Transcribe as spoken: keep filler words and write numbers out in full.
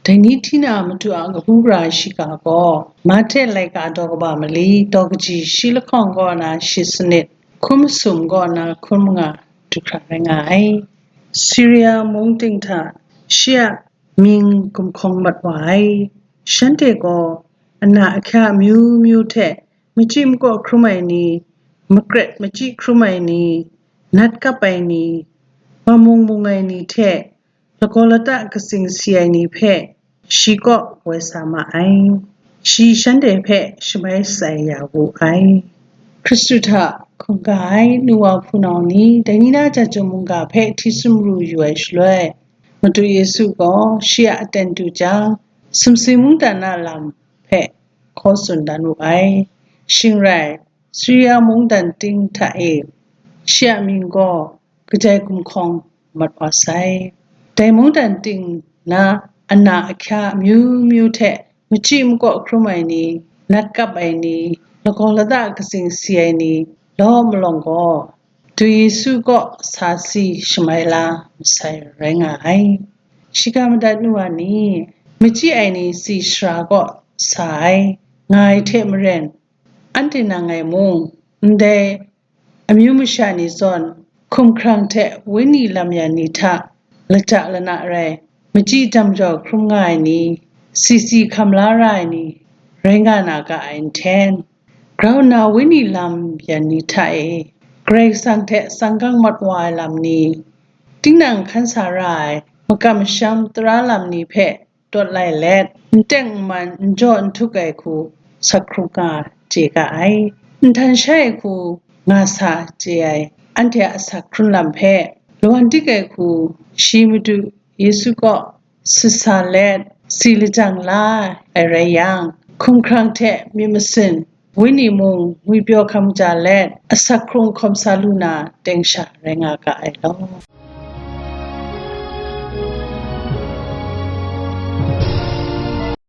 Dai ni hti na matu a kabu gara shiga gaw, Mahte laika daw kaba mali, daw kaji shi lahkawng kaw na shi sanit, hkum masum kaw na hkum manga du hkra rai nga ai. Siria mung ting hta shi a mying gumhkawng mat wa ai. Shanhte gaw ana ahkya amyu myu hte machyi makaw hkrum ai ni, makret machyi hkrum ai ni, nat kap ai ni, bamung bung ai ni hte lagaw lata katsing si ai ni hpe shi kaw woi sa ma ai. Shi shanhte hpe shamai shatsai ya wu ai. Hkristu hta hkungga ai nu wa hpunau ni, dai ni na Jahtum mungga hpe hti sumru yu ai shaloi, Madu Yesu gaw shi a aten du jang, sumsing mungdan a lam hpe hkaw tsun dan wu ai. Shing rai, Suria mungdan ting hta e shi a mying gaw kajai gumhkawng mat wa sai. Dai mungdan ting na ana ahkya amyu myu hte machyi makaw hkrum ai ni, nat kap ai ni, lagaw lata katsing si ai ni, law malawng gaw, Madu Yesu kaw sa si shamai la masai rai nga ai. Shiga madat nu a ni, machyi ai ni si shara kaw sa ai, nga ai hte maren, anhte nang ngai mung, ndai amyu masha ni zawn, hkumhkrang hte wenyi lam yan ni hta lata lana rai, machyi dam jau hkrum nga ai ni, si si hkam la ra ai ni, rai nga na ga ai nhten, grau nna wenyi lam yan ni hta e, Karai Kasang hte tsanggang mat wa ai lam ni, tinang hkan sa ra ai makam masham tara lam ni hpe dawt lai let, n teng n man, n jaw n htuk ai hku sak hkrum nga chye ga ai. Nhtan shai ai hku nga sa chye ai anhte a asak hkrun lam hpe, lawan dik ai hku shi Madu Yesu kaw sisa let, si lajang la ai rai yang, hkumhkrang hte myit masin, wenyi mung ngwipyaw hkam ja let, asak hkrung hkawm sa lu na teng sha rai nga ga ai law.